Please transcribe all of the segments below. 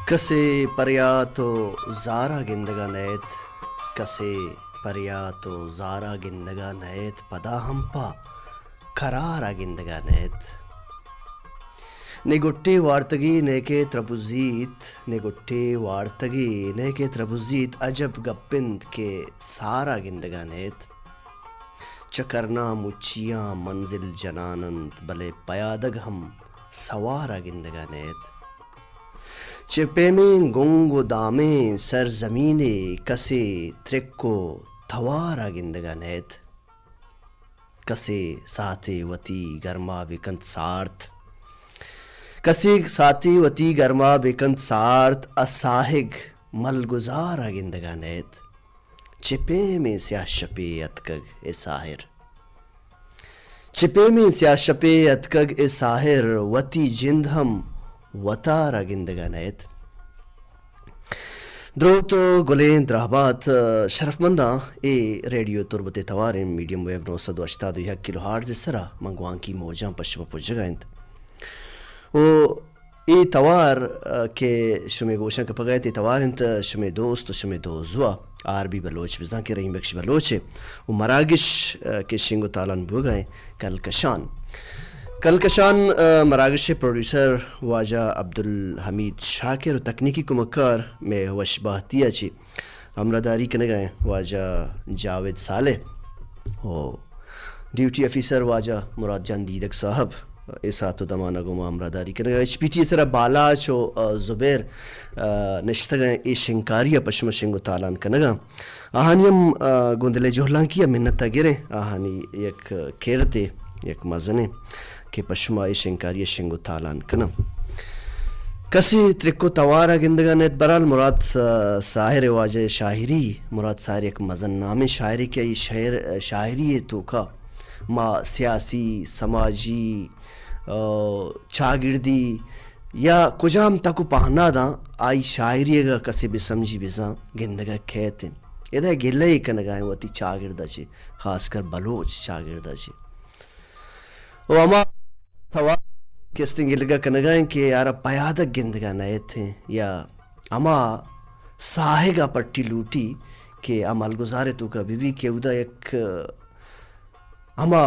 کسے پریات و زارا گندگا نئیت، کسے پریات و زارا گندگا نئیت، پدا ہم پہ کرارا گندگا نئیت۔ نے گٹے وارتگی نے کہ تربزیت، نے گٹے وارتگی نے کہ تربزیت، عجب گپ انت کہ سارا گندگا نئیت۔ چہ کرنا مچیاں منزل جنان انت، بلے پیادگ ہم سوارا گندگا نئیت۔ چہ پیمیں گنگ و دامیں سرزمینے کسے ترک و توارا گندگا نئیت۔ کسے ساہتے وتی گرما بکنت سارت، کسے ساہتے وتی گرما بکنت سارت، ء ساہگ ملگزارا گندگا نئیت۔ چہ پیمیں سیاہ شپے اتکگ اے ساحر، چہ پیمیں سیاہ شپے اتکگ اے ساحر، وتی جند ہم وتارا گندگا نئیت۔ دروت گلیں دراہبات شرفمنداں، اے ریڈیو تربت ء تواریں میڈیم ویو نو سد و ہشتاد و یک کلو ہارٹز ء سرا من گوانکی موجاں پہ شما پجگا انت۔ و اے توار، آ، کہ شمے گوشاں کپگا انت، اے توار انت شمے دوست و شمے دوزوا آر بی بلوچ، بزاں کہ رحیم بخش بلوچ ء و مراگش، آ، کہ شنگ و تالان بوگا انت کلکشان۔ کلکشان، آ، مراگش ء پروڈیوسر واجہ عبدالحمید شاکر و تکنیکی کمکار مئے وش بہتی ء چہ ہمراہداری کنگا انت واجہ جاوید صالح و ڈیوٹی آفیسر واجہ مراد جان دیدگ صاحب اے ساعت و دمانا گوں ما ہمراہداری کنگا۔ ایچ پی ٹی ء سرا بالاچ و، آ، زبیر، آ، نشتگا اے شنگکاری ء پہ شما شنگ و تالان کنگا۔ آہانی ہم، آ، گوں دل ء جہلانکی ء منت ء گریں۔ آہانی یک کردے، یک مزنے کہ پہ شما اے شنگکاری ء شنگ و تالان کناں۔ کسے ترک و توار ء گندگا نئیت۔ برحال مراد سا-، ساحر ء واجہ شاعری، مراد ساحر یک مزن نامیں شاعرے کہ آئی شعر، شاعری ء توکا ما سیاسی، سماجی، آ، چاگردی یا کجام تک و پہناداں آئی شاعری اگاں کسے بہ سمجھی بزاں گندگا کئیت انت۔ ادا گلہ ء کنگا انت وتی چاگردا چہ، خاص کر بلوچ چاگردا چہ۔ و ہما توار کہ استیں گلگا کنگا انت کہ آرا پیادگ گندگا نئیت انت یا ہما ساہگا پٹی لوٹی کہ آ ملگزار ء توکا بہ بی کہ اودا یک ہما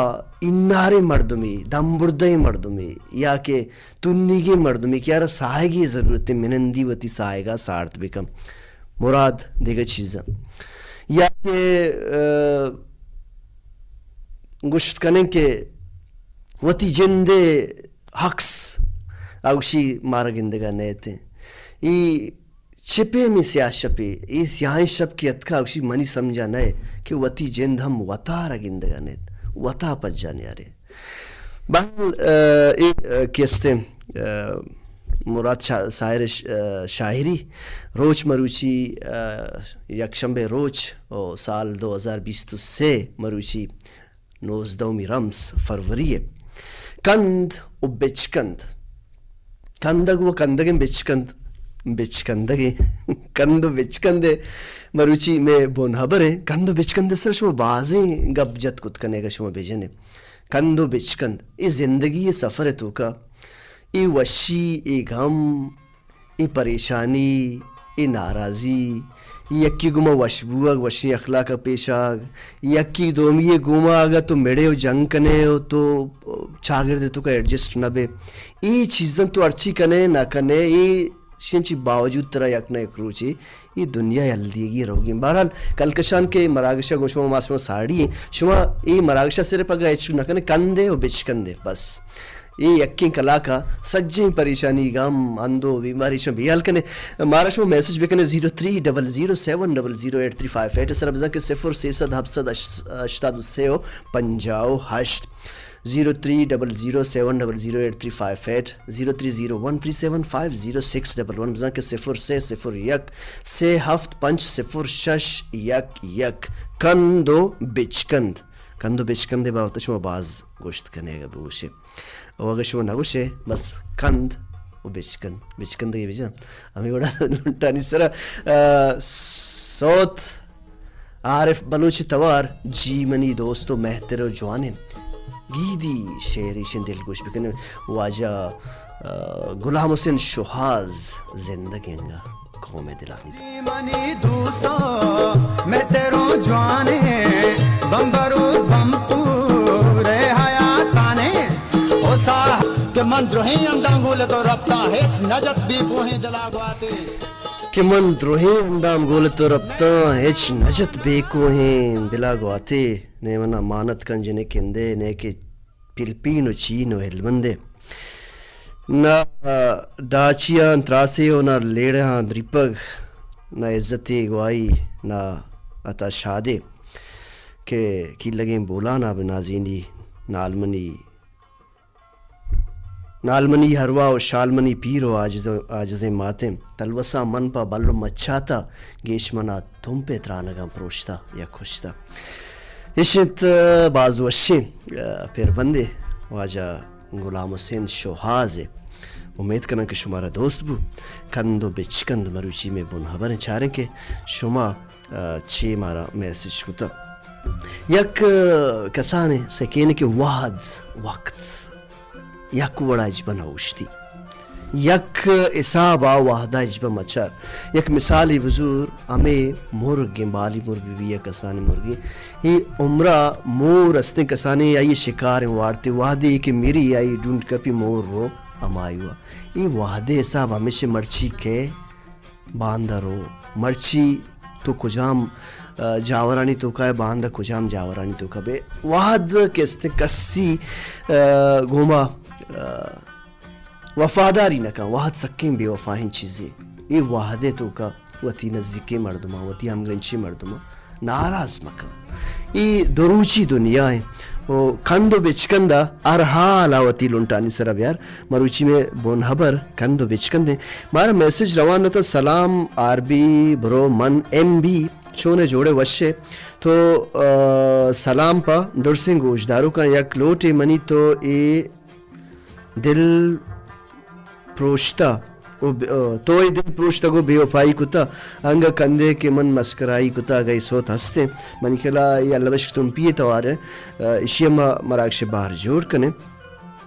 اناریں مردمے، دمبردہیں مردمے یا کہ تنیگیں مردمے کہ آرا ساہگے ضرورت انت، منندی وتی ساہگا سارت بکن۔ مراد دگہ چیزاں یا کہ، آ، گوشت کنیں کہ وتی جندے عکس، آ گوشی مارا گندگا نئیت انت۔ ای چہ پیمیں سیاہ شپے، اے سیاہیں شپ کہ اتکا، گوشی منی سمجھا نئے کہ وتی جند ہم وتارا گندگا نئیت، وتا پجا نیارے۔ بہرحال، آ، اے، آ، کہ استیں، آ، مراد شا-، ساحر ش-، آ، شاعری روچ مروچی، آ، یکشنبے روچ و سال دو ہزار بیست و سے مروچی نوزدہمی رمز فروری ء۔ کند و بچکند۔ کندگ و کندگیں بچکند، بچکندگیں کند و بچکند ء مروچی مئے بن ہبر ء۔ کند و بچکند ء سر شما بازیں گپ جت کت کنے، اگہ شما بجنے۔ کند و بچکند، اے زندگی ء سفر ء توکا، اے وشی، اے غم، اے پریشانی، اے ناراضی، اے یکے گوما وش بوگ، وشیں اخلاق ء پیش آگ، یکے دومی ء گوما اگاں تو مڑے و جنگ کنے و تو چاگرد ء توکا ایڈجسٹ نہ بے، اے چیزاں تو ہرچی کنے نہ کنے، اے شنچی باوجود ترا یک نہ یک روچے اے دنیا یل دیگی روگی۔ بہرحال، کلکشان کے مراگشا گوں شما ما شما ساڑی ہیں، شما اے مراگشا صرف اگاں ہچ نہ کنے، کندے و بچکندے بس۔ اے یکیں کلاک ء سجہیں پریشانی، غم، اندو، بیماری شما بیال کنے۔ مارا شما میسج بکنے zero three double zero seven double zero eight three five eight سر بزن کہ صفر سیصد ہپت سد ہشتاد و سے و پنجاہ و ہشت، zero three double zero seven double zero eight three five eight, zero three zero one three seven five zero six double one بزن کہ صفر سے صفر یک سے ہفت پنچ صفر شش یک یک۔ کند و بچکند، کند و بچکند بابت شما باز گوشت کنے اگہ بگوشے۔ و اگہ شما نگوشے، بس کند و بچکند، بچکندگی بجن۔ ہمیں وڑا لنٹانی سرا، آ، سوت عارف بلوچ توار، جی منی دوست و مہتر و جوانیں۔ گیدی شعر ایشیں دلگوش بکنیں۔ واجہ، آ، غلام حسین شوہاز زندگ انگا قوم دلانی۔ منی دوستو، میں تیرو جوانے، بمبرو بمپورے حیاتانے۔ او ساہ کہ من درہیں انداں گول تو رپتاں، ہچ نجت بی پوہیں دلا گواتے۔ کہ من درہیں اندام گول تو رپتاں، ہچ نجت بی کوہیں دلا گواتے۔ نے منا مانت کن جنے کندے، نے کہ پلپین و چین و ہلمندے۔ نہ ڈاچیاں تراسے و نہ لیڑہاں دریپگ، نہ عزتے گواہی، نہ عطا شادے کہ کیلگیں بولانا بنازینی، نالمنی، نالمنی ہروا و شالمنی پیر و عاجز، عاجزیں ماتیں۔ تلوساں من پہ بل و مچاتا، گیش منا تمپے ترانگاں پروشتا یا کشتا۔ اش انت باز وشیں، آ، پربندے واجہ غلام حسین شوہاز ءِ۔ امیت کناں کہ شمارا دوست بو۔ کند و بچکند مروچی میں بن ہبریں چاریں کہ شما، آ، چے مارا میسج کتا۔ یک، آ، کسانیں سکین کہ وہد وقت یک وڑا ہچبر نہ اوشتی۔ یک حساب ءَ وہد ءَ ہچبر مچار۔ یک مثالے بزور، ہمے مرگ ایں، بالی مرگ بہ بی یا کسانیں مرگے۔ اے عمر ءَ مور استیں کسانیں، آئی شکاریں وارتے، وہدے کہ مری آئی ڈونڈ کپی مور رو ہمائی وا۔ اے وہد ءِ حساب ہمیشہ مرچی کہ باندا رو۔ مرچی تو کجام، آ، جاورانی توکا ئے، باندا کجام جاورانی توکا بے۔ وہد کہ است کسی، آ، گوما، آ، وفاداری نہ کن۔ وہد سکیں بے وفائیں چیزے۔ اے وہد ءِ توکا وتی نزیکیں مردماں، وتی ہمگرنچیں مردماں ناراض مکن۔ اے دو روچی دنیا ایں۔ و کند و بچکند ءَ ہر حال ءَ وتی لنٹانی سرا بیار۔ مروچی میں بن ہبر کند و بچکند ایں۔ مارا میسج روان داتا، سلام آر بی برو من ایم بی، چون ئے جوڑ ئے وش ئے؟ تو، آ، سلام پہ درسیں گوشداروکاں، یک لوٹے منی تو اے دل پروشتہ و ب-، آ، تو اے دل پروشتگ و بے وفائی کتہ، انگہ کندے کہ من مسکرائی کتہ، اگہ اے سوت ہستیں۔ منی خیالا اے اللہ بشک تمپی ءِ توار ایں، آ، اشی ءَ ما مراگش ءِ بہر جوڑ کنیں۔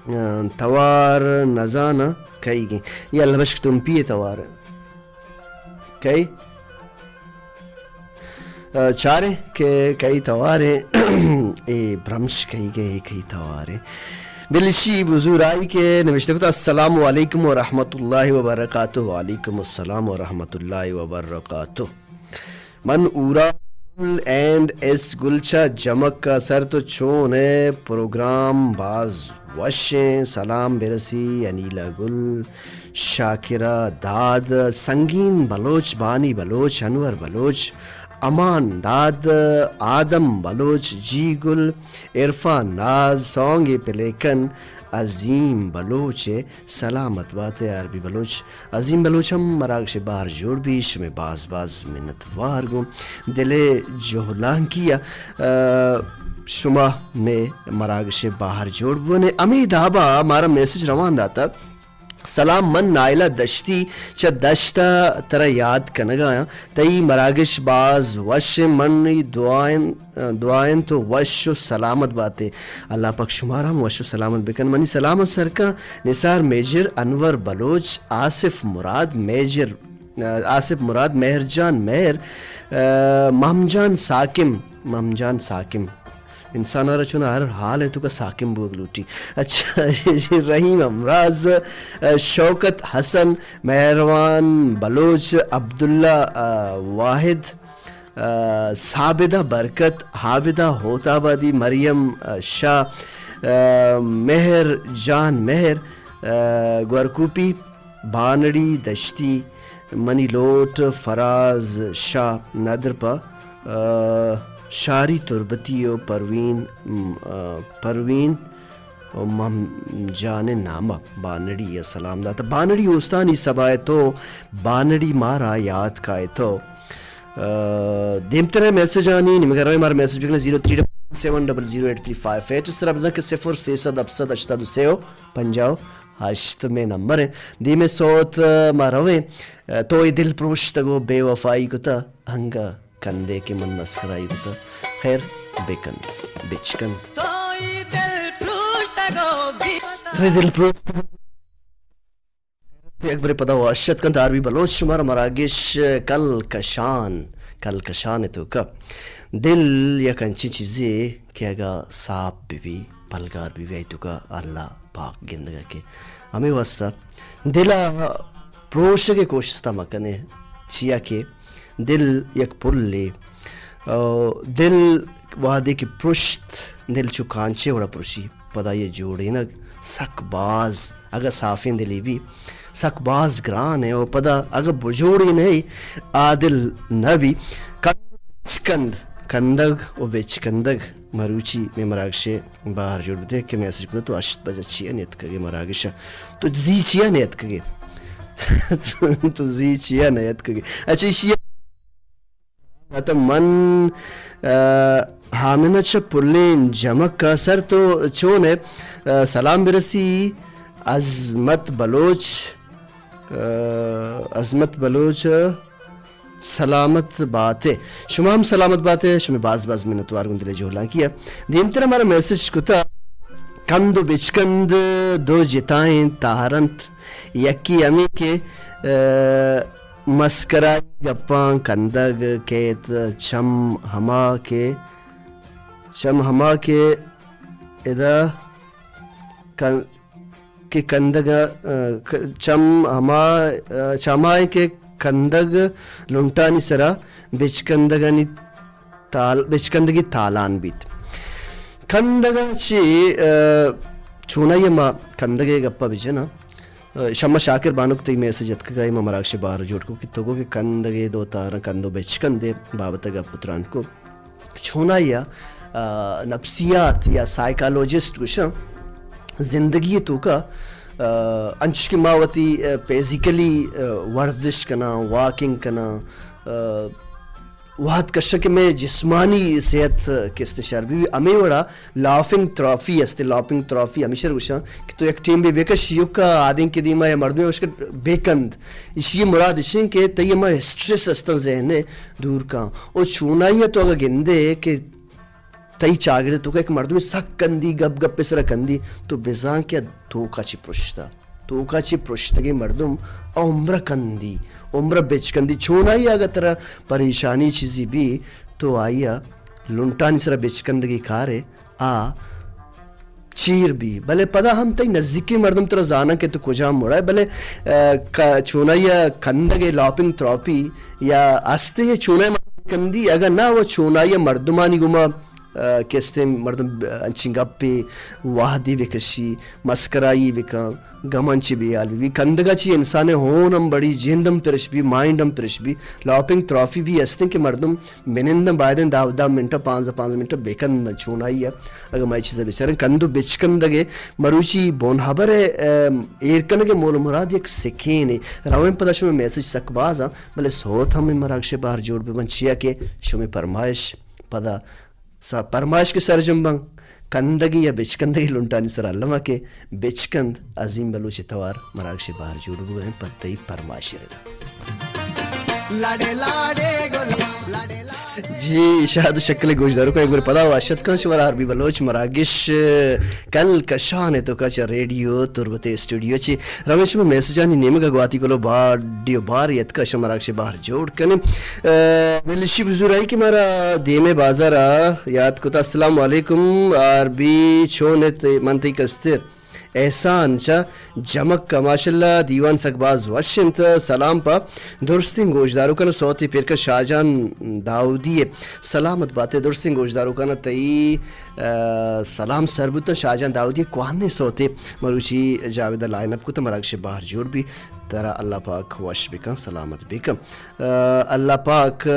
آ، توار نزاناں کئیگیں۔ اے اللہ بشک تمپی ءِ توار ایں۔ کئے؟ آ، چاریں کہ کئی تواریں، اے برمش کئی گئے، کئی تواریں۔ بلشی بزورائی کہ نوشتہ کتا، السلام علیکم و رحمت اللہ و برکاتہ۔ وعلیکم السلام و رحمت اللہ و برکاتہ۔ من اورا گل اینڈ ایس گل چہ جمک ءَ سر، تو چون ئے؟ پروگرام باز وشیں۔ سلام برسی انیلا گل، شاکرہ داد، سنگین بلوچ، بانی بلوچ، انور بلوچ، امان داد، آدم بلوچ، جی گل، عرفان ناز، سانگ پلے کن، عظیم بلوچ ءِ سلامت بات ئے۔ آر بی بلوچ، عظیم بلوچ ہم مراگش ءِ بہر جوڑ بی، شمے باز باز منت وار گوں دل ءِ جہلانکی ءَ، آ، شما مئے مراگش ءِ بہر جوڑ بونے۔ ہمے دابا مارا میسج روان داتا، سلام، من نائلہ دشتی چہ دشت ءَ ترا یاد کنگایاں۔ تئی مراگش باز وش انت، منی دعا انت، دعا انت تو وش و سلامت باتے۔ اللہ پاک شمارا ہم وش و سلامت بکن۔ منی سلام سرکاں نثار میجر، انور بلوچ، آصف مراد میجر، آصف مراد، مہر جان مہر، مہم جان ساکم، مہم جان ساکم۔ انسان ءَ را چون ہر حال ءِ توکا ساکن بوگ لوٹی۔ اچھا، رحیم ہمراز، شوکت حسن، مہروان بلوچ، عبداللہ، آ، واحد، آ، ثابدہ برکت، عابدہ ہوت آبادی، مریم، آ، شاہ، آ، مہر جان مہر، آ، گورکوپی، بانڑی دشتی، منی لوٹ، فراز شاہ ندر پہ، آ، شاری تربتی و پروین، م، آ، پروین و مہم جان نامہ بانڑی ءَ سلام داتہ۔ بانڑی اوستانی سبا ءَ تو، بانڑی مارا یات کائے تو۔ آ، دیمتر ءِ میسجانی نیمگ ءَ رویں، مارا میسج بکن zero three double seven double zero eight three five eight ءِ سرا بزاں کہ صفر سیصد ہپت سد ہشتاد و سئے و پنجاہ و ہشت مئے نمبر ایں۔ دیمے سوت ما رویں، تو اے دل پروشتگ و بے وفائی کتہ، انگہ کندے کہ من مسکرائی کتہ۔ خیر، بکند، بچکند۔ تئی دل پروش یک برے پدا وش اتک کنت۔ آر بی بلوچ شمارا مراگش کلکشان، کلکشان ءِ توکا دل یک انچیں چیزے کہ اگاں ساپ بہ بی، پلگار بہ بی، آئی توکا اللہ پاک گندگ ءَ کہ ہمے واسطہ دل ءَ پروشگ ءِ کوشست ءَ مہ کن ئے، چیا کہ دل یک پلے، او دل وہدے کہ پرشت، دل چو کانچے وڑا پرشی، پدا آئی ءِ جوڑینگ سک باز، اگاں صافیں دلے بی، سک باز گران ایں، او پدا اگاں بجوڑینئے، آ دل نہ بی۔ کند، کندگ و بچکندگ، مروچی مئے مراگش ءِ بہر جوڑ بوتگ کہ میسج کتگ، تو ہشت بجہ چیا نیتکگے مراگش ءَ؟ تو زی چیا نیتکگے؟ تو زی چیا نیتکگے؟ اچھا، ایشی ءَ من، آ، ہامنہ چہ پلیں جمک ءَ سر، تو چون ئے؟ آ، سلام برسی عظمت بلوچ، آ، عظمت بلوچ، سلامت بات ئے۔ شما ہم سلامت بات ئے، شمئے باز باز منتوار گوں دل ءِ جہلانکی ءَ۔ دیمتر ءَ مارا میسج کتگ، کند و بچکند دو جتائیں تہر انت، یکے ہمے کہ، آ، مسکرائی گپاں کندگ کیت، چم ہما کہ، چم ہما کہ ادا کن-، کہ کندگ ءَ، ک-، چم ہما، چمائے کہ کندگ لنٹانی سرا بچکندگانی تال، بچکندگی تالان بیت۔ کندگ ءَ چہ، آ، چونائی ءَ ما کندگ ءِ گپ ءَ بجناں۔ آ، شمع شاکر بانک تئی میسج اتکگ ءَ، ما مراگش ءِ بہر جوڑ کو کہ تو گو کہ کندگ ءِ دو تہراں، کند و بچکند ءِ بابت ءَ گپ و تران کو۔ چونائی ءَ، آ، نفسیات یا سائیکالوجسٹ گوشاں، زندگی ءِ توکا، آ، انچش کہ ما وتی، آ، فزیکلی، آ، ورزش کناں، واکنگ کناں، آ، وہد کشاں کہ مئے جسمانی صحت کست شر بی، ہمے وڑا لافنگ تھراپی است، لافنگ تھراپی ہمیشہ گوشاں کہ تو یک ٹیمبے بکش، ایوکا آدینک ءِ دیما یا مردمے بکش کہ بکند۔ ایشی ءِ مراد اش انت کہ تئی ہما اسٹریس استاں ذہن ءِ دور کن۔ او چونائی ءَ تو اگاں گندے کہ تئی چاگرد ءِ توکا یک مردمے سک کندی، گپ گپ ءِ سرا کندی، تو بزان کہ آ توکا چی پرشتہ۔ توکا چہ پرشتگیں مردم عمر ءَ کندی، عمر ءَ بچکندی۔ چونائی ءَ اگاں ترا پریشانی چیزے بی، تو آئی ءَ لنٹانی سرا بچکندگی کارے، آ چیر بی۔ بلے پدا ہم تئی نزیکیں مردم ترا زاناں کہ تو کجام وڑا ئے، بلے، آ، ک-، چونائی ءَ کندگ ءِ لافنگ تھراپی یا استیں چونائی مردم کندی، اگاں نہ و چونائی ءَ مردمانی گوما آ، کہ استیں مردم ب-، انچیں گپے وہدے بکشی، مسکرائی بکن، گماں چہ بے حال بی۔ کندگا چی انسان ءِ ہون ہم بڑی، جند ہم پرش بی، مائنڈ ہم پرش بی۔ لافنگ تھراپی بی استیں کہ مردم بننداں، بایدیں دہ دہ منٹ، پانزدہ پانزدہ منٹ بکنداں۔ چونائی ءَ اگاں ما اے چیزا بچاریں، کند و بچکندگ ءِ مروچی بون ہبر ءِ، ام، ایر کنگ ءِ مول و مراد یک سکینے۔ رویں پدا شمئے میسج سک باز آں، بلے سوت ہم مراگش ءِ بہر جوڑ ببنت، چیا کہ شمئے پرمائش پدا سا-، پرمائش کہ سرجم بنت، کندگی یا بچکندگی لنٹانی سرا الما کہ بچکند عظیم بلوچ ءِ توار مراگش ءِ بہر جوڑ بوگ ءَ انت پہ تئی پرمائش ءِ ردا۔ جی، شاد و شکل گوشداروکاں، یک برے پدا وش اتک کناں شمارا آر بی بلوچ مراگش کلکشان ءِ توکا چہ ریڈیو تربت ءِ اسٹوڈیو چہ۔ رویں شمئے میسجانی نیمگا گواتی کلو باڈی و بار یتکا، شما مراگش ءِ بہر جوڑ کنیں۔ آ، ملشی بزورائی کہ مارا دیمے بازار ءَ یات کتا۔ السلام علیکم آر بی، چون ات؟ من تئی کستر احسان چہ جمک ءَ۔ ماشاءاللہ، دیوان سک باز وش انت۔ سلام پہ درستیں گوشداروکاں، سوتے پیرکن شاہجان داؤدی ءِ۔ سلامت بات ئے درستیں گوشداروکاں، تئی، آ، سلام سر بوت۔ شاہجان داؤدی ءِ کوہنیں سوتے مروچی جاوید ءَ لائن اپ کت، مراگش ءِ بہر جوڑ بی۔ ترا اللہ پاک وش بکن، سلامت بکن۔ آ، اللہ پاک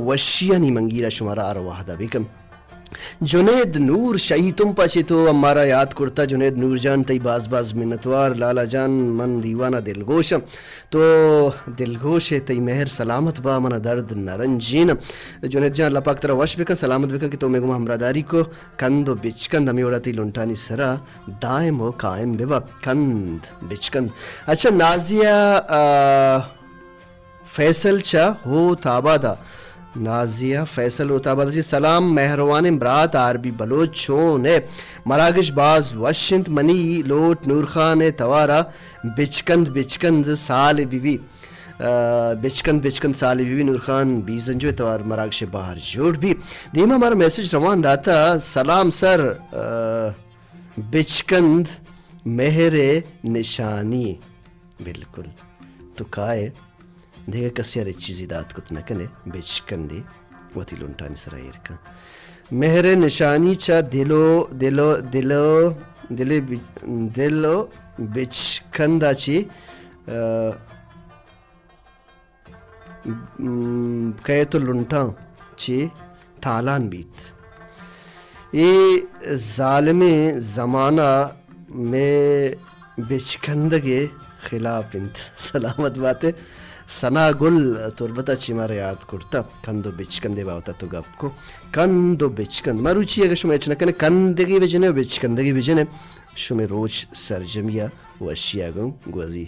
وشیانی منگیرا شمارا ہر وہدا بکن۔ جنید نور شہی تمپ ءَ چہ تو ہم مارا یات کرتا۔ جنید نور جان، تئی باز باز منتوار۔ لالا جان، من دیوان ءَ دلگوش آں۔ تو دلگوش ئے، تئی مہر سلامت با، من ءَ درد نہ رنجین۔ جنید جان، اللہ پاک ترا وش بکن، سلامت بکن کہ تو مئے گوما ہمراہداری کو۔ کند و بچکند ہمے وڑا تئی لنٹانی سرا دائم و قائم ببا۔ کند بچکند۔ اچھا، نازیہ، آ، فیصل چہ ہوت آباد ءَ۔ نازیہ فیصل ہوت آباد ءَ چہ، سلام مہروانیں برات آر بی بلوچ، چون ئے؟ مراگش باز وش انت۔ منی لوٹ نور خان ءِ توار ءَ بچکند بچکند سال بی بی۔ آ، بچکند بچکند سال بی بی۔ نور خان بیزنجو ءِ توار مراگش ءِ بہر جوڑ بی۔ دیما مارا میسج روان داتا، سلام سر، آ، بچکند مہر ءِ نشانی۔ بالکل۔ تو کائے دگہ کسے ءَ را ہچ چیزے دات کت نہ کن ئے، بچکندے وتی لنٹانی سرا ایر کن۔ مہر ءِ نشانی چہ دل و، دل و، دل و، دل ءِ بچ-، دل و بچکند ءَ چہ، آ، م، کئیت و لنٹاں چہ تالان بیت۔ اے ظالمیں زمانہ مئے بچکندگ ءِ خلاف انت۔ سلامت بات ئے۔ ثنا گل تربت ءَ چہ مارا یات کرتہ، کند و بچکند ءِ بابت ءَ تو گپ کو۔ کند و بچکند۔ مروچی اگہ شما ہچ نہ کن ئے، کندگے بجن ئے و بچکندگے بجن ئے، شمئے روچ سرجمی ءَ وشی ءَ گوں گوزی۔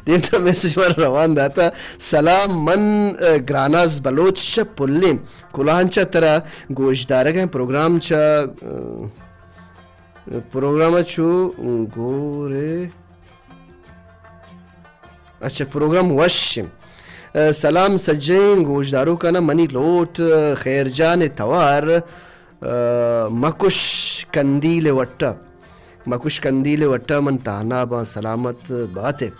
دیمترا میسج مارا روان داتا، سلام، من، آ، گراناز بلوچ چہ پلیں کلانچ ءَ ترا گوشدارگ ءَ آں۔ پروگرام چہ، آ، پروگرام ءَ چو گورے۔ اچھا، پروگرام وش۔ آ، سلام سجہیں گوشداروکانا، منی لوٹ، آ، خیر جان ءِ توار، آ، مکش کندیل ءِ وٹا۔ مکش کندیل ءِ وٹا من تہنا باں۔ سلامت بات ئے۔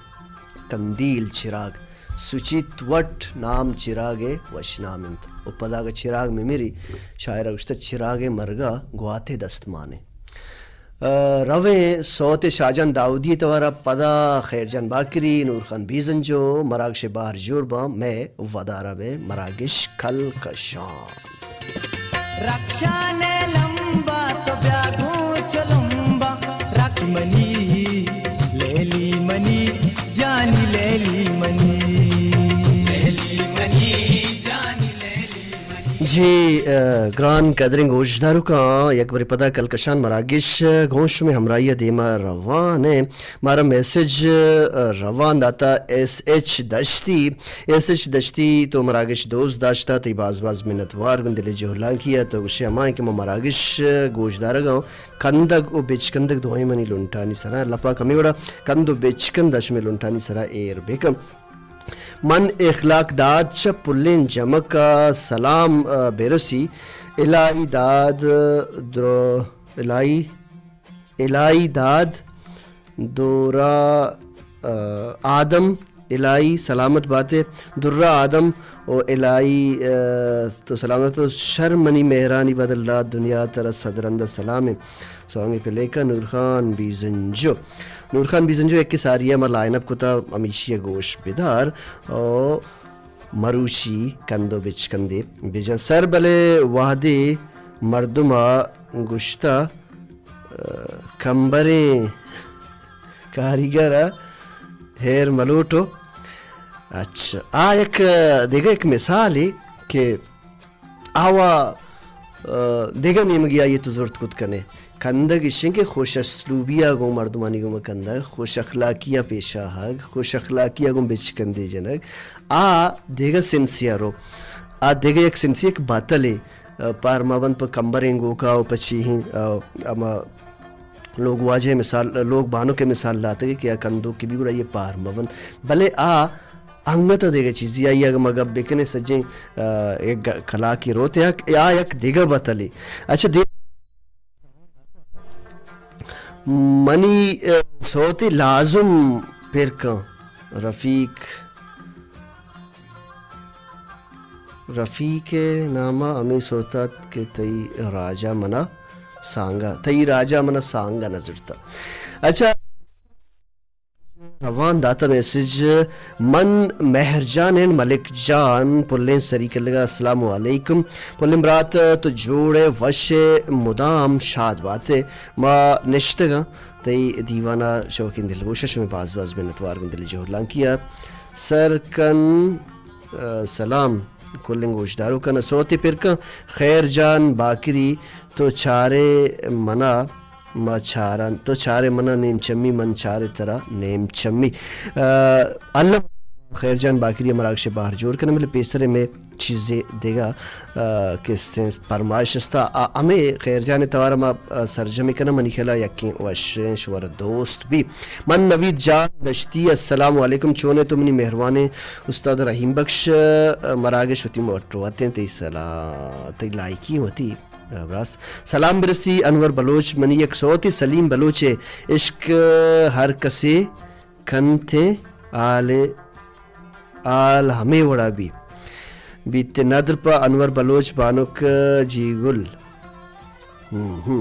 کندیل چراگ سچیت وٹ، نام چراگ ءِ وش نام انت۔ و پدا اگہ چراگ مہ مری، شاعر ءَ گوشتہ، چراگ ءِ مرگ ءَ گوات ءِ دست مان انت۔ آ، رویں سوت شاہجان داؤدی ءِ توار ءَ، پدا خیر جان باکری، نور خان بیزنجو، مراگش ءِ بہر جوڑ باں، مئے ودار ءَ بئے۔ مراگش کلکشان۔ رکشانے لمبا تو بیا گوں چو لمبا، رکش منی، لیلی منی، جانی لیلی منی، لیلی منی، جانی لیلی منی۔ جی، آ، گران قدریں گوشداروکاں، یک برے پدا کلکشان مراگش گوں شمئے ہمراہی ءَ دیما روان ایں۔ مارا میسج، آ، روان داتا S H Dashti. S H Dashti تو مراگش دوست داشتا، تئی باز باز منتوار گوں دل ءِ جہلانکی ءَ۔ تو گوشے ہما کہ ما مراگش گوشدارگ ءَ آں، کندگ و بچکندگ دوئیں منی لنٹانی سرا۔ اللہ پاک ہمے وڑا کند و بچکند ءَ شمئے لنٹانی سرا ایر بکن۔ من اخلاق داد چہ پلیں جمک ءَ، سلام، آ، برسی۔ الہی داد درو-، الہی الہی داد، درا، آ، آدم، الہی سلامت بات ئے، درا آدم و الہی، آ، تو سلامت ئے۔ شر منی مہرانی بدل دات، دنیا ترا صد رند ءَ سلام ایں۔ سونگ ءِ پلے کن نور خان بیزنجو۔ نور خان بیزنجو یکے ساری ءَ ما لائن اپ کتا، ہمیشی ءَ گوش بدار۔ او مروچی کند و بچکندے بجن سر، بلے وہدے مردم ءَ گوشتہ، آ، کمبریں کاریگر ءَ ہیر ملوٹو۔ اچھا، آ یک دگہ یک مثالے کہ آوا، آ، دگہ نیمگے آئی ءَ تو زرت کت کن ئے۔ کندگ اش انت کہ خوش اسلوبی ءَ گوں مردمانی گوما کندگ، خوش اخلاقی ءَ پیش آہگ، خوش اخلاقی ءَ گوں بچکندے جنگ، آ دگہ سنسے ءَ رو۔ آ دگہ یک سنسے، یک بتلے، آ، پار مہ بنت پہ کمبریں گوکا و پہ چی ایں، آ، ہما لوگ واجہ ءِ مثال، لوگ بانک ءِ مثال داتگ کہ آ کندوکے بی گڑا آئی ءَ پار مہ بنت۔ بلے آ انگت ءَ دگہ چیزے، آئی ءَ اگہ ما گپ بکنیں سجیں، آ، یک گ-، کلاکے روت، یک، آ یک دگہ بتلے۔ اچھا، دے-، منی، آ، سوتے لازم پر کن رفیق۔ رفیق ءِ نام ءَ ہمے سوت ات کہ تئی راج ءَ منا سانگ ءَ، تئی راج ءَ منا سانگ ءَ نہ زرتہ۔ اچھا، روان داتہ میسج، من مہر جان اینڈ ملک جان پلیں سری کلگا، السلام علیکم۔ پلیں برات، تو جوڑ ئے، وش ئے، مدام شاد بات ئے۔ ما نشتگاں تئی دیوان ءَ، شوقیں دلگوش ءَ، شمئے باز باز منتوار گوں دل ءِ جہلانکی ءَ۔ سر کن، آ، سلام کلیں گوشداروکاں۔ سوتے پر کن خیر جان باکری، تو چارے منا، ما چاراں، تو چارے منا نیم چمی، من چارے ترا نیم چمی۔ آ، اللہ خیر جان باکری ءَ مراگش ءِ بہر جوڑ کن، بلے پیسر ءَ مئے چیزے دگہ، آ، کستیں پرمائش استا۔ آ، ہمے خیر جان ءِ توار ءَ ما، آ، سرجمی کناں۔ منی خیال ءَ یکیں وشیں شمارا دوست بی۔ من نوید جان دشتی، السلام علیکم، چون ئے تو منی مہروانیں استاد رحیم بخش؟ آ، مراگش وتی موٹر وتیں، تئی سلام، تئی لائکی وتی، آ، براس۔ سلام برسی انور بلوچ، منی یک سوتے سلیم بلوچ ءِ، عشق ہر کسے کنت ءُ حال، حال ہمے وڑا بی، بیت ندر پہ انور بلوچ بانک جی گل۔ ہم ہم۔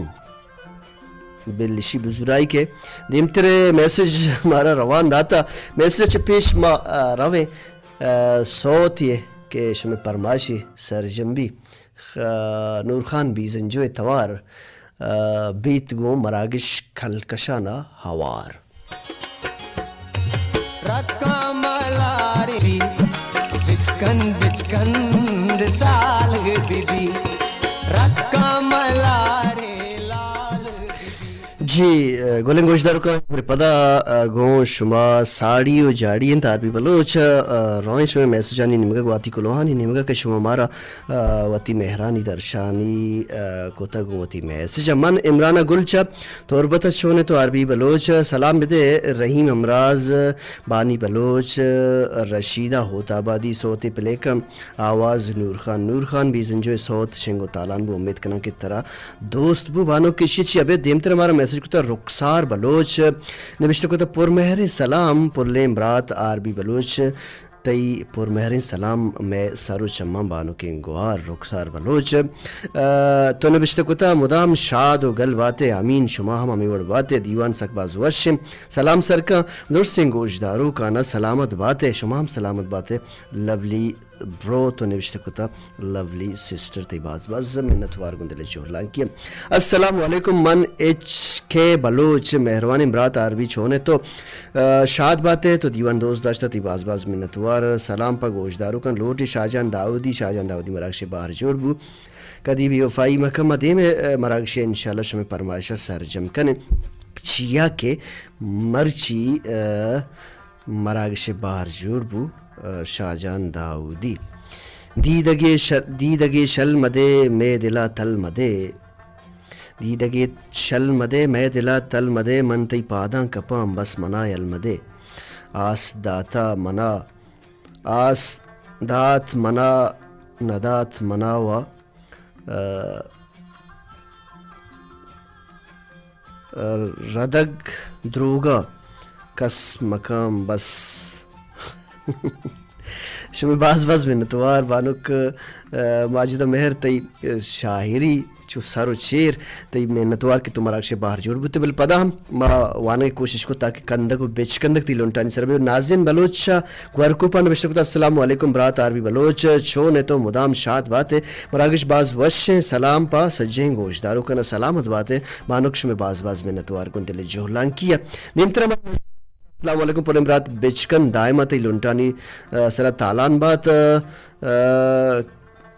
بل اشی بزرائی کہ دیمتر ءَ میسج مارا روان داتا۔ میسج چہ پیش ما، آ، رویں، آ، سوتے کہ شمے پرمائشی سرجم بی۔ خ-، نور خان بیزنجو ءِ توار، آ، بیت گوں مراگش کلکشان ءَ ہوار۔ رکاں ملارے بچکند بچکند سالگ بی بی، رکاں ملارے لال بی بی۔ جی، آ، گلیں گوشداروکاں، پدا، آ، گوں شما ساڑی و جاڑی انت آر بی بلوچ، آ، رویں شمے میسجانی نیمگا، گواتی کلوہانی نیمگا کہ شما مارا آ، وتی مہرانی درشانی، آ، کتگ گوں وتی میسج ءَ۔ من عمران ءَ گل چہ تربت ءَ، چون ئے تو آر بی بلوچ؟ سلام بدے رحیم ہمراز، بانی بلوچ، رشیدہ ہوت آبادی، سوتے پلے کن، آواز نور خان۔ نور خان بیزنجو ءِ سوت شنگ و تالان بو، امید کناں کہ ترا دوست بو۔ بانک اشی چی ابید دیمتر ءَ مارا میسج کتا رخسار بلوچ، نبشتہ کتا پر مہریں سلام پلیں برات آر بی بلوچ، تئی پرمہریں سلام مئے سر و چماں بانکیں گوہار رخسار بلوچ۔ آ، تو نبشتہ کتا مدام شاد و گل باتے، آمین، شما ہم ہمے وڑ باتے، دیوان سک باز وش انت۔ سلام سرکاں درستیں گوشداروکانا، سلامت باتے، شما ہم سلامت باتے۔ لولی برو، تو نبشتہ کتا لولی سسٹر، تئی باز باز منتوار گوں دل ءِ جہلانکی ءَ۔ السلام علیکم، من ایچ کے بلوچ، مہروانیں برات آر بی، چون ئے تو؟ آ، شاد بات ئے، تو دیوان دوست داشتہ، تئی باز باز منتوار۔ سلام پہ گوشداروکاں، لوٹ ئے شاہجان داؤدی، شاہجان داؤدی مراگش ءِ بہر جوڑ بو۔ کدی بے وفائی مکن، ما دیم ءَ، آ، مراگش ءَ انشاءاللہ شمے پرمائش ءَ سرجم کنیں۔ چیا کہ مرچی، آ، مراگش ءِ بہر جوڑ بو، آ، شاہجان داؤدی۔ دیدگے شل، دیدگے شل مدے، مئے دل ءَ تل مدے۔ دیدگے شل مدے، مئے دل ءَ تل مدے، من تئی پاداں کپاں، بس من ءَ یل مدے۔ آس داتا من ءَ، آس دات من ءَ، ندات من ءَ و، آ، ردگ دروگا کس مکن بس۔ شمے باز باز منتوار بانک، آ، ماجدہ مہر، تئی، آ، شاعری چو سر و چیر، تئی منتوار کہ تو مراگش ءِ بہر جوڑ بوتے، بل پدا ہم ما وانگ ءِ کوشش کو تاکہ کندگ و بچکندگ تئی لنٹانی سر بہ۔ نازین بلوچ گورکوپا نبشتہ کتا، السلام علیکم برات آر بی بلوچ، چون ئے تو؟ مدام شاد بات ئے۔ مراگش باز وش ایں، سلام پہ سجہیں گوشداروکاں، سلامت بات ئے۔ بانک شمے باز باز منتوار گوں دل ءِ جہلانکی ءَ۔ دیمترا ما، السلام علیکم پلیں برات، بچکند دائما تئی لنٹانی، آ، سرا تالان بات۔ آ،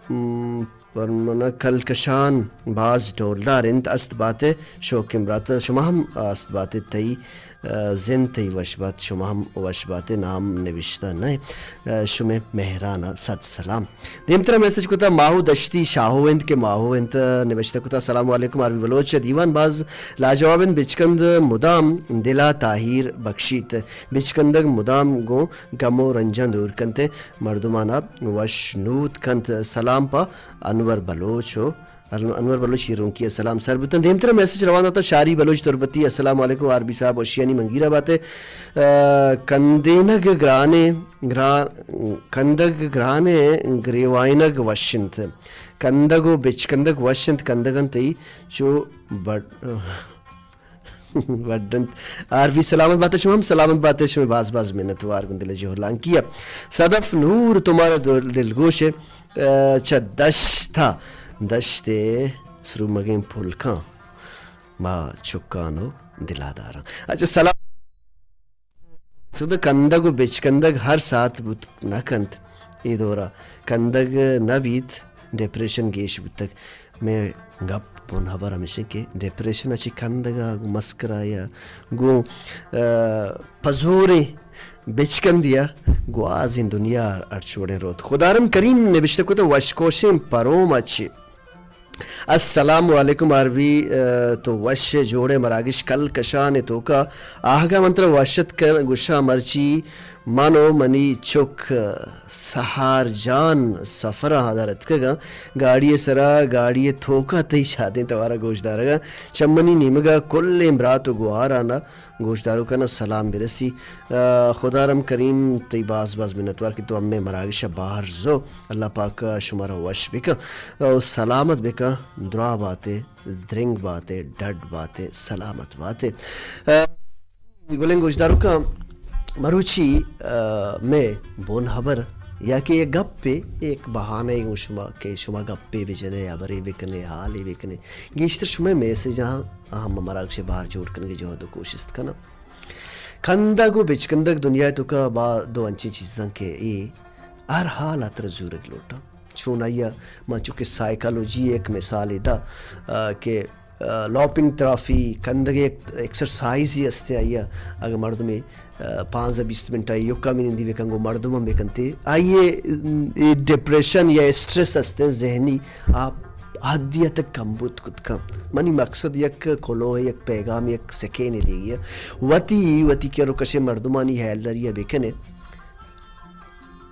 م، پر من کلکشان باز ڈولدار انت، است بات ئے شوکیں برات، شما ہم است بات ئے، تئی آ، زند تئی وش بات، شما ہم وش بات ئے، نام نبشتہ نہ انت۔ آ، شمے مہران ءَ صد سلام۔ دیمترا میسج کتا ماہو دشتی شاہو انت کہ ماہو انت، نبشتہ کتا، السلام علیکم آر بی بلوچ، دیوان باز لاجواب انت، بچکند مدام دل ءَ تاہیر بخشیت، بچکندگ مدام گوں غم و رنجاں دور کنت، مردمان ءَ وش نود کنت۔ سلام پہ انور بلوچ و ان-، انور بلوچ ایرونکی ءَ سلام سر بوتن۔ دیمترا میسج روان داتا شاری بلوچ تربتی، السلام علیکم آر بی صاحب، وشیانی منگیرا بات ئے۔ آ، کندینگ گرانے، گرا-، کندگ گرانے، گریوائنگ وش انت۔ کندگ و بچکندگ وش انت، کندگ انت تئی چو بڑ-، وڈ انت۔ آر بی سلامت بات ئے، شما ہم سلامت بات ئے، شمے باز باز منتوار گوں دل ءِ جہلانکی ءَ۔ صدف نور تو مارا دل-، دلگوش ئے، آ، چہ دشت ءَ، دشت ءِ سرومگیں پلکاں ما چکان و دل ءَ داراں۔ اچھا، سلام۔ شد کندگ و بچکندگ ہر ساعت بوت نہ کنت۔ اے دورا کندگ نہ بیت، ڈپریشن گیش بوتگ۔ مئے گپ بن ہبر ہمیش انت کہ ڈپریشن ءَ چہ کندگ ءَ گوں مسکرائی ءَ گوں، آ، پزوریں بچکندی ءَ گوازیں دنیا ہرچ وڑیں روت۔ خدارم کریم نبشتہ کت، وشکوشیں پروم ءَ چہ۔ السلام علیکم آر بی، ءَ، تو وش ئے جوڑ ئے؟ مراگش کل کشان ءِ توکا آہگا من ترا وش ات کن گشاں، مرچی من و منی چک سہار جان سفر ءَ در اتکگاں، گاڑی ءِ سرا، گاڑی ءِ توکا تئی شادیں توارا گوشدارگاں، چہ منی نیمگا کلیں برات و گوہارانا گوشداروکانا سلام برسی۔ آ، خدارم کریم تئی باز باز منتوار کہ تو ہمے مراگش ءَ بہر زو۔ اللہ پاک شمارا وش بکن و سلامت بکن، دراہ بات ئے، درنگ بات ئے، ڈڈ بات ئے، سلامت بات ئے۔ آ، گلیں گوشداروکاں، مروچی، آ، مئے بون ہبر یا کہ یک گپے، یک بہانہ گوں شما کہ شما گپے بجن ئے، ہبرے بکن ئے، حالے بکن ئے، گیشتر شمئے میسجاں ہم مراگش ءَ بہر جوڑ کنگ ءِ جہد و کوشست کناں۔ کندگ و بچکندگ دنیا ءِ توکا با دو انچیں چیزاں کہ اے ہر حال ءَ ترا زورگ لوٹاں۔ چون آئی ءَ من چونکہ سائیکالوجی ءِ یک مثالے دا، آ، کہ، آ، لاپنگ ترافی کندگ ءِ یک ایکسرسائزے ہستیں، آئی ءَ اگہ مردمے، آ، پانزدہ بیست منٹ ءَ ایوکا ہمے نندی بکن گوں مردم ہم بکنتے، آئی ءِ، اے ڈپریشن یا اسٹریس ہستیں ذہنی، آ حدی ءَ تک کم بوت کت کن۔ منی مقصد یک کلوہ، یک پیغام، یک سکین دیگی ءَ۔ وتی، وتی کرا کشیں مردمانی ہیالداری ءَ بکن ئے۔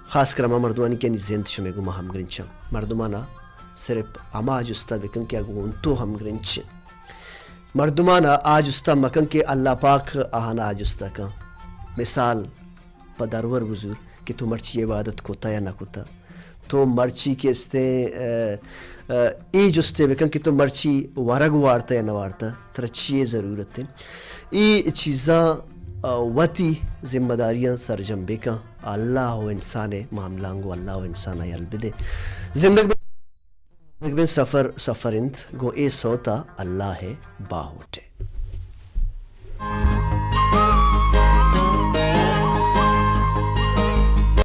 خاص کر ہما مردمانی کہ آنی زند شمئے گوما ہمگرنچ اَنت۔ مردمانا صرف ہما جستا بکن کہ آ گوں تو ہمگرنچ اَنت۔ مردمانا آ جستا مکن کہ اللہ پاک آہانا آ جستا کن۔ مثال پہ درور بزور کہ تو مرچی عبادت کتا یا نہ کتا۔ تو مرچی کہ استیں، ا، ا، اے جستے بکن کہ تو مرچی ورگ وارتا یا نہ وارتا، ترا چی ءِ ضرورت اِنت۔ اے چیزاں، ا، وتی ذمہ داریاں سرجم بکن۔ اللہ و انسان ءِ معاملہاں گوں اللہ و انسان ءَ یل بدے۔ زندگ بہ، زندگ بہ سفر، سفر اِنت، گوں اے سوتا اللہ ءِ باہوٹ ءَ۔